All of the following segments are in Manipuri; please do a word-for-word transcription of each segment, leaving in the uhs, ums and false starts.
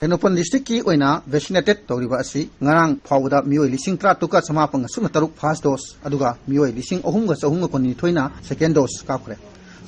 ꯇꯦꯡꯅꯧꯄꯜ ꯗꯤꯁꯇ꯭ꯔꯤꯛꯀꯤ ꯑꯣꯏꯅ ꯚꯦꯛꯁꯤꯅꯦꯇꯦꯠ ꯇꯧꯔꯤꯕ ꯑꯁꯤ ꯉꯔꯥꯡ ꯐꯥꯎꯕꯗ ꯃꯤꯑꯣꯏ ꯂꯤꯁꯤꯡ ꯇꯔꯥ ꯇꯔꯨꯛꯀ ꯆꯃꯥꯄꯟꯒ ꯁꯨꯞꯅ ꯇꯔꯨꯛ ꯐꯥꯔꯁ ꯗꯣꯁ, ꯑꯗꯨꯒ ꯃꯤꯑꯣꯏ ꯂꯤꯁꯤꯡ ꯑꯍꯨꯝꯒ ꯆꯍꯨꯝꯒ ꯀꯨꯟꯅꯤꯊꯣꯏꯅ ꯁꯦꯀꯦꯟ ꯗꯣꯁ ꯀꯥꯞꯈ꯭ꯔꯦ꯫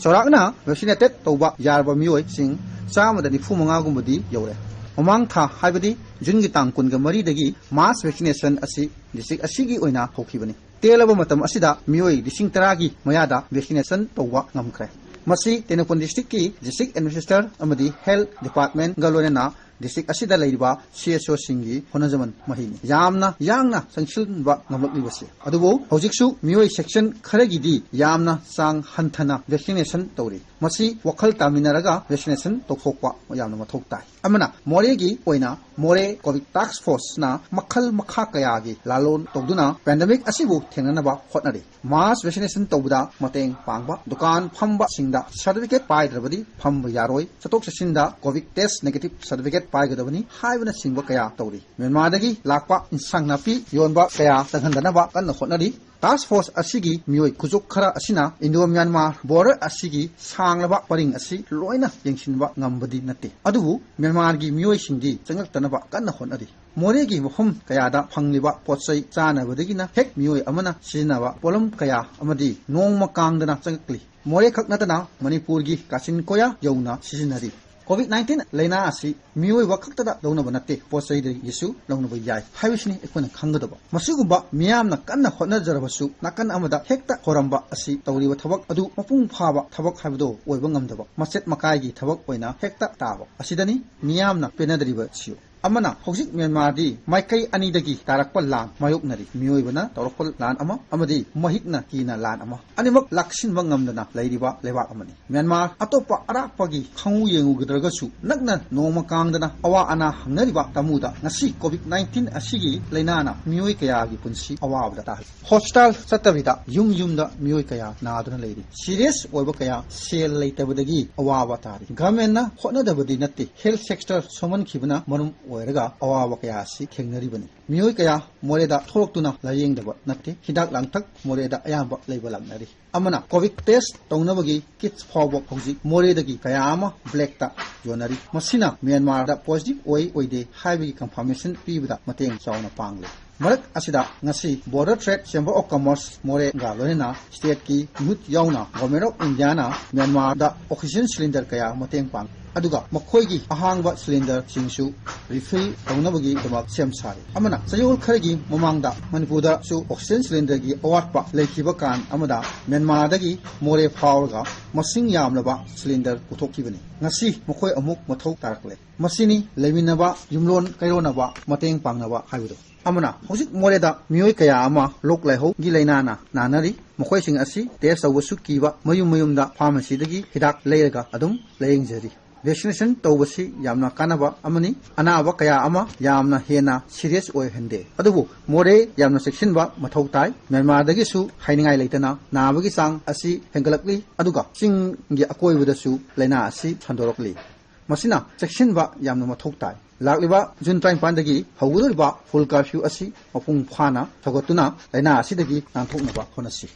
ꯆꯥꯎꯔꯥꯛꯅ ꯚꯦꯛꯁꯤꯅꯦꯇꯦꯠ ꯇꯧꯕ ꯌꯥꯔꯕ ꯃꯤꯑꯣꯏꯁꯤꯡ ꯆꯥꯝꯃꯗ ꯅꯤꯐꯨ ꯃꯉꯥꯒꯨꯝꯕꯗꯤ ꯌꯧꯔꯦ꯫ ꯃꯃꯥꯡ ꯊꯥ, ꯍꯥꯏꯕꯗꯤ ꯖꯨꯟꯒꯤ ꯇꯥꯡ ꯀꯨꯟꯒ ꯃꯔꯤꯗꯒꯤ ꯃꯥꯁ ꯚꯦꯛꯁꯤꯅꯦꯁꯟ ꯑꯁꯤ ꯗꯤꯁꯇ꯭ꯔꯤꯛ ꯑꯁꯤꯒꯤ ꯑꯣꯏꯅ ꯍꯧꯈꯤꯕꯅꯤ꯫ ꯇꯦꯜꯂꯕ ꯃꯇꯝ ꯑꯁꯤꯗ ꯃꯤꯑꯣꯏ ꯂꯤꯁꯤꯡ ꯇꯔꯥꯒꯤ ꯃꯌꯥꯗ ꯚꯦꯛꯁꯤꯅꯦꯁꯟ ꯇꯧꯕ ꯉꯝꯈ꯭ꯔꯦ꯫ ꯃꯁꯤ ꯇꯦꯡꯅꯧꯄꯜ ꯗꯤꯁꯇ꯭ꯔꯤꯛꯀꯤ ꯗꯤꯁꯇ꯭ꯔꯤꯛ ꯑꯦꯗꯃꯤꯅꯤꯁꯇ꯭ꯔꯦꯇꯔ ꯑꯃꯗꯤ ꯍꯦꯜꯊ ꯗꯤꯄꯥꯔꯠꯃꯦꯟꯒ ꯂꯣꯏꯅꯅ ꯗꯤꯁꯇ꯭ꯔꯤꯛ ꯑꯁꯤꯗ ꯂꯩꯔꯤꯕ ꯁꯤ ꯑꯦꯁ ꯑꯣꯁꯤꯡꯒꯤ ꯍꯣꯠꯅꯖꯃꯟ ꯃꯍꯩꯅꯤ꯫ ꯌꯥꯝꯅ ꯌꯥꯡꯅ ꯆꯪꯁꯤꯟꯕ ꯉꯝꯂꯛꯂꯤꯕꯁꯤ꯫ ꯑꯗꯨꯕꯨ ꯍꯧꯖꯤꯛꯁꯨ ꯃꯤꯑꯣꯏ ꯁꯦꯛꯁꯟ ꯈꯔꯒꯤꯗꯤ ꯌꯥꯝꯅ ꯆꯥꯡ ꯍꯟꯊꯅ ꯚꯦꯛꯁꯤꯅꯦꯁꯟ ꯇꯧꯔꯤ꯫ ꯃꯁꯤ ꯋꯥꯈꯜ ꯇꯥꯃꯤꯟꯅꯔꯒ ꯚꯦꯛꯁꯤꯅꯦꯁꯟ ꯇꯧꯊꯣꯛꯄ ꯌꯥꯝꯅ ꯃꯊꯧ ꯇꯥꯏ꯫ ꯑꯃꯅ, ꯃꯣꯔꯦꯒꯤ ꯑꯣꯏꯅ ꯃꯣꯔꯦ ꯀꯣꯚꯤꯗ ꯇꯥꯛꯁ ꯐꯣꯔꯁꯅ ꯃꯈꯜ ꯃꯈꯥ ꯀꯌꯥꯒꯤ ꯂꯥꯂꯣꯟ ꯇꯧꯗꯨꯅ ꯄꯦꯟꯗꯦꯃꯤꯛ ꯑꯁꯤꯕꯨ ꯊꯦꯡꯅꯅꯕ ꯍꯣꯠꯅꯔꯤ꯫ ꯃꯥꯁ ꯚꯦꯛꯁꯤꯅꯦꯁꯟ ꯇꯧꯕꯗ ꯃꯇꯦꯡ ꯄꯥꯡꯕ ꯗꯨꯀꯥꯟ ꯐꯝꯕꯁꯤꯡꯗ ꯁꯥꯔꯇꯤꯐꯤꯀꯦꯠ ꯄꯥꯏꯗ꯭ꯔꯕꯗꯤ ꯐꯝꯕ ꯌꯥꯔꯣꯏ꯫ ꯆꯠꯊꯣꯛ ꯆꯠꯁꯤꯟꯗ ꯀꯣꯚꯤꯗ ꯇꯦꯁ ꯅꯦꯒꯦꯇꯤꯚ ꯁꯥꯔꯇꯤꯐꯤꯀꯦꯠ ꯄꯥꯏꯒꯗꯕꯅꯤ ꯍꯥꯏꯕꯅꯆꯤꯡꯕ ꯀꯌꯥ ꯇꯧꯔꯤ꯫ ꯃ꯭ꯌꯥꯟꯃꯥꯔꯗꯒꯤ ꯂꯥꯛꯄ ꯏꯟꯁꯥꯡ ꯅꯥꯄꯤ ꯌꯣꯟꯕ ꯀꯌꯥ ꯆꯪꯍꯟꯗꯅꯕ ꯀꯟꯅ ꯍꯣꯠꯅꯔꯤ꯫ ꯇꯥꯁꯛ ꯐꯣꯔꯁ ꯑꯁꯤꯒꯤ ꯃꯤꯑꯣꯏ ꯈꯨꯖꯣꯞ ꯈꯔ ꯑꯁꯤꯅ ꯏꯟꯗꯣ ꯃ꯭ꯌꯥꯟꯃꯥꯔ ꯕꯣꯔꯗꯔ ꯑꯁꯤꯒꯤ ꯁꯥꯡꯂꯕ ꯄꯔꯤꯡ ꯑꯁꯤ ꯂꯣꯏꯅ ꯌꯦꯡꯁꯤꯟꯕ ꯉꯝꯕꯗꯤ ꯅꯠꯇꯦ, ꯑꯗꯨꯕꯨ ꯃ꯭ꯌꯥꯟꯃꯥꯔꯒꯤ ꯃꯤꯑꯣꯏꯁꯤꯡꯗꯤ ꯆꯪꯂꯛꯇꯅꯕ ꯀꯟꯅ ꯍꯣꯠꯅꯔꯤ꯫ ꯃꯣꯔꯦꯒꯤ ꯃꯐꯝ ꯀꯌꯥꯗ ꯐꯪꯂꯤꯕ ꯄꯣꯠꯆꯩ ꯆꯥꯅꯕꯗꯒꯤꯅ ꯍꯦꯛ ꯃꯤꯑꯣꯏ ꯑꯃꯅ ꯁꯤꯖꯤꯟꯅꯕ ꯄꯣꯠꯂꯝ ꯀꯌꯥ ꯑꯃꯗꯤ ꯅꯣꯡꯃ ꯀꯥꯡꯗꯅ ꯆꯪꯂꯛꯂꯤ꯫ ꯃꯣꯔꯦ ꯈꯛ ꯅꯠꯇꯅ ꯃꯅꯤꯄꯨꯔꯒꯤ ꯀꯥꯆꯤꯟ ꯀꯣꯌꯥ ꯌꯧꯅ ꯁꯤꯖꯤꯟꯅꯔꯤ꯫ ꯀꯣꯚꯤꯗ ꯅꯥꯏꯟꯇꯤꯟ ꯂꯥꯏꯅꯥ ꯑꯁꯤ ꯃꯤꯑꯣꯏꯕ ꯈꯛꯇꯗ ꯂꯧꯅꯕ ꯅꯠꯇꯦ, ꯄꯣꯠ ꯆꯩꯗꯒꯤꯁꯨ ꯂꯧꯅꯕ ꯌꯥꯏ ꯍꯥꯏꯕꯁꯤꯅꯤ ꯑꯩꯈꯣꯏꯅ ꯈꯪꯒꯗꯕ꯫ ꯃꯁꯤꯒꯨꯝꯕ ꯃꯤꯌꯥꯝꯅ ꯀꯟꯅ ꯍꯣꯠꯅꯖꯔꯕꯁꯨ ꯅꯥꯀꯟ ꯑꯃꯗ ꯍꯦꯛꯇ ꯈꯣꯔꯝꯕ ꯑꯁꯤ ꯇꯧꯔꯤꯕ ꯊꯕꯛ ꯑꯗꯨ ꯃꯄꯨꯡ ꯐꯥꯕ ꯊꯕꯛ ꯍꯥꯏꯕꯗꯨ ꯑꯣꯏꯕ ꯉꯝꯗꯕ, ꯃꯆꯦꯠ ꯃꯀꯥꯏꯒꯤ ꯊꯕꯛ ꯑꯣꯏꯅ ꯍꯦꯛꯇ ꯇꯥꯕ ꯑꯁꯤꯗꯅꯤ ꯃꯤꯌꯥꯝꯅ ꯄꯦꯟꯅꯗ꯭ꯔꯤꯕꯁꯤꯌꯨ꯫ ꯑꯃꯅ, ꯍꯧꯖꯤꯛ ꯃ꯭ꯌꯥꯟꯃꯥꯔꯗꯤ ꯃꯥꯏꯀꯩ ꯑꯅꯤꯗꯒꯤ ꯇꯥꯔꯛꯄ ꯂꯥꯟ ꯃꯥꯌꯣꯛꯅꯔꯤ꯫ ꯃꯤꯑꯣꯏꯕꯅ ꯇꯧꯔꯛꯄ ꯂꯥꯟ ꯑꯃ ꯑꯃꯗꯤ ꯃꯍꯤꯛꯅ ꯀꯤꯅ ꯂꯥꯟ ꯑꯃ, ꯑꯅꯤꯃꯛ ꯂꯥꯛꯁꯤꯟꯕ ꯉꯝꯗꯅ ꯂꯩꯔꯤꯕ ꯂꯩꯕꯥꯛ ꯑꯃꯅꯤ꯫ ꯃ꯭ꯌꯥꯟꯃꯥꯔ ꯑꯇꯣꯞꯄ ꯑꯔꯥꯞꯄꯒꯤ ꯈꯪꯎ ꯌꯦꯡꯉꯨꯒꯗ꯭ꯔꯒꯁꯨ ꯅꯛꯅ ꯅꯣꯡꯃ ꯀꯥꯡꯗꯅ ꯑꯋꯥ ꯑꯅꯥ ꯍꯪꯅꯔꯤꯕ ꯇꯥꯃꯨꯗ ꯉꯁꯤ ꯀꯣꯚꯤꯗ ꯅꯥꯏꯟꯇꯤꯟ ꯑꯁꯤꯒꯤ ꯂꯥꯏꯅꯥꯅ ꯃꯤꯑꯣꯏ ꯀꯌꯥꯒꯤ ꯄꯨꯟꯁꯤ ꯑꯋꯥꯕꯗ ꯇꯥꯍꯜꯂꯤ꯫ ꯍꯣꯁꯄꯤꯇꯥꯜ ꯆꯠꯇꯕꯤꯗ ꯌꯨꯝ ꯌꯨꯝꯗ ꯃꯤꯑꯣꯏ ꯀꯌꯥ ꯅꯥꯗꯨꯅ ꯂꯩꯔꯤ꯫ ꯁꯤꯔꯤꯌꯁ ꯑꯣꯏꯕ ꯀꯌꯥ ꯁꯦꯜ ꯂꯩꯇꯕꯗꯒꯤ ꯑꯋꯥꯕ ꯇꯥꯔꯤ꯫ ꯒꯚꯔꯟꯃꯦꯟꯠꯅ ꯍꯣꯠꯅꯗꯕꯗꯤ ꯅꯠꯇꯦ, ꯍꯦꯜꯊ ꯁꯦꯛꯇꯔ ꯁꯣꯝꯍꯟꯈꯤꯕꯅ ꯃꯔꯝ ꯑꯣꯏꯔꯒ ꯑꯋꯥꯕ ꯀꯌꯥ ꯑꯁꯤ ꯊꯦꯡꯅꯔꯤꯕꯅꯤ꯫ ꯃꯤꯑꯣꯏ ꯀꯌꯥ ꯃꯣꯔꯦꯗ ꯊꯣꯛꯂꯛꯇꯨꯅ ꯂꯥꯌꯦꯡꯗꯕ ꯅꯠꯇꯦ꯫ ꯍꯤꯗꯥꯛ ꯂꯥꯡꯊꯛ ꯃꯣꯔꯦꯗ ꯑꯌꯥꯝꯕ ꯂꯩꯕ ꯂꯥꯛꯅꯔꯤ꯫ ꯑꯃꯅ ꯀꯣꯚꯤꯗ ꯇꯦꯁ ꯇꯧꯅꯕꯒꯤ ꯀꯤꯠꯁ ꯐꯥꯎꯕ ꯍꯧꯖꯤꯛ ꯃꯣꯔꯦꯗꯒꯤ ꯀꯌꯥ ꯑꯃ ꯕ꯭ꯂꯦꯛꯇ ꯌꯣꯟꯅꯔꯤ꯫ ꯃꯁꯤꯅ ꯃ꯭ꯌꯥꯟꯃꯥꯔꯗ ꯄꯣꯖꯤꯇꯤꯚ ꯑꯣꯏ ꯑꯣꯏꯗꯦ ꯍꯥꯏꯕꯒꯤ ꯀꯟꯐꯥꯔꯃꯦꯁꯟ ꯄꯤꯕꯗ ꯃꯇꯦꯡ ꯆꯥꯎꯅ ꯄꯥꯡꯂꯦ꯫ ꯃꯔꯛ ꯑꯁꯤꯗ ꯉꯁꯤ border trade chamber of commerce ꯃꯣꯔꯦꯒ ꯂꯣꯏꯅꯅ ꯁ꯭ꯇꯦꯠꯀꯤ ꯃꯤꯍꯨꯠ ꯌꯥꯎꯅ ꯒꯣꯔꯃꯦꯟ ꯑꯣꯐ ꯏꯟꯗꯤꯌꯥꯅ ꯃ꯭ꯌꯥꯟꯃꯥꯔꯗ ꯑꯣꯛꯁꯤꯖꯟ ꯁꯤꯂꯤꯟꯗꯔ ꯀꯌꯥ ꯃꯇꯦꯡ ꯄꯥꯡꯏ꯫ ꯑꯗꯨꯒ ꯃꯈꯣꯏꯒꯤ ꯑꯍꯥꯡꯕ ꯁꯤꯂꯤꯟꯗꯔꯁꯤꯡꯁꯨ ꯔꯤꯐꯤꯜ ꯇꯧꯅꯕꯒꯤꯗꯃꯛ ꯁꯦꯝ ꯁꯥꯔꯤ꯫ ꯑꯃꯅ ꯆꯌꯣꯜ ꯈꯔꯒꯤ ꯃꯃꯥꯡꯗ ꯃꯅꯤꯄꯨꯔꯗꯁꯨ ꯑꯣꯛꯁꯤꯖꯟ ꯁꯤꯂꯤꯟꯗꯔꯒꯤ ꯑꯋꯥꯠꯄ ꯂꯩꯈꯤꯕ ꯀꯥꯟ ꯑꯃꯗ ꯃ꯭ꯌꯥꯟꯃꯥꯔꯗꯒꯤ ꯃꯣꯔꯦ ꯐꯥꯎꯔꯒ ꯃꯁꯤꯡ ꯌꯥꯝꯂꯕ ꯁꯤꯂꯤꯟꯗꯔ ꯄꯨꯊꯣꯛꯈꯤꯕꯅꯤ꯫ ꯉꯁꯤ ꯃꯈꯣꯏ ꯑꯃꯨꯛ ꯃꯊꯧ ꯇꯥꯔꯛꯂꯦ꯫ ꯃꯁꯤꯅꯤ ꯂꯩꯃꯤꯟꯅꯕ, ꯌꯨꯝꯂꯣꯟ ꯀꯩꯔꯣꯟꯅꯕ, ꯃꯇꯦꯡ ꯄꯥꯡꯅꯕ ꯍꯥꯏꯕꯗꯨ꯫ ꯑꯃꯅ ꯍꯧꯖꯤꯛ ꯃꯣꯔꯦꯗ ꯃꯤꯑꯣꯏ ꯀꯌꯥ ꯑꯃ ꯂꯣꯛ ꯂꯥꯏꯍꯧꯒꯤ ꯂꯥꯏꯅꯥꯅ ꯅꯥꯅꯔꯤ꯫ ꯃꯈꯣꯏꯁꯤꯡ ꯑꯁꯤ ꯇꯦꯁ ꯇꯧꯕꯁꯨ ꯀꯤꯕ ꯃꯌꯨꯝ ꯃꯌꯨꯝꯗ ꯐꯥꯔꯃꯥꯁꯤꯗꯒꯤ ꯍꯤꯗꯥꯛ ꯂꯩꯔꯒ ꯑꯗꯨꯝ ꯂꯥꯌꯦꯡꯖꯔꯤ꯫ ꯚꯦꯛꯁꯤꯅꯦꯁꯟ ꯇꯧꯕꯁꯤ ꯌꯥꯝꯅ ꯀꯥꯟꯅꯕ ꯑꯃꯅꯤ꯫ ꯑꯅꯥꯕ ꯀꯌꯥ ꯑꯃ ꯌꯥꯝꯅ ꯍꯦꯟꯅ ꯁꯤꯔꯤꯌꯁ ꯑꯣꯏꯍꯟꯗꯦ꯫ ꯑꯗꯨꯕꯨ ꯃꯣꯔꯦ ꯌꯥꯝꯅ ꯆꯦꯛꯁꯤꯟꯕ ꯃꯊꯧ ꯇꯥꯏ꯫ ꯃ꯭ꯌꯥꯟꯃꯥꯔꯗꯒꯤꯁꯨ ꯍꯥꯏꯅꯤꯡꯉꯥꯏ ꯂꯩꯇꯅ ꯅꯥꯕꯒꯤ ꯆꯥꯡ ꯑꯁꯤ ꯍꯦꯟꯒꯠꯂꯛꯂꯤ꯫ ꯑꯗꯨꯒ ꯆꯤꯡꯒꯤ ꯑꯀꯣꯏꯕꯗꯁꯨ ꯂꯥꯏꯅꯥ ꯑꯁꯤ ꯁꯟꯗꯣꯔꯛꯂꯤ꯫ ꯃꯁꯤꯅ ꯆꯦꯛꯁꯤꯟꯕ ꯌꯥꯝꯅ ꯃꯊꯧ ꯇꯥꯏ꯫ ꯂꯥꯛꯂꯤꯕ ꯖꯨꯟ ꯇꯔꯥꯅꯤꯄꯥꯟꯗꯒꯤ ꯍꯧꯒꯗꯧꯔꯤꯕ ꯐꯨꯜ ꯀꯔꯐ꯭ꯌꯨ ꯑꯁꯤ ꯃꯄꯨꯡ ꯐꯥꯅ ꯁꯧꯒꯠꯇꯨꯅ ꯂꯥꯏꯅꯥ ꯑꯁꯤꯗꯒꯤ ꯅꯥꯟꯊꯣꯛꯅꯕ ꯍꯣꯠꯅꯁꯤ꯫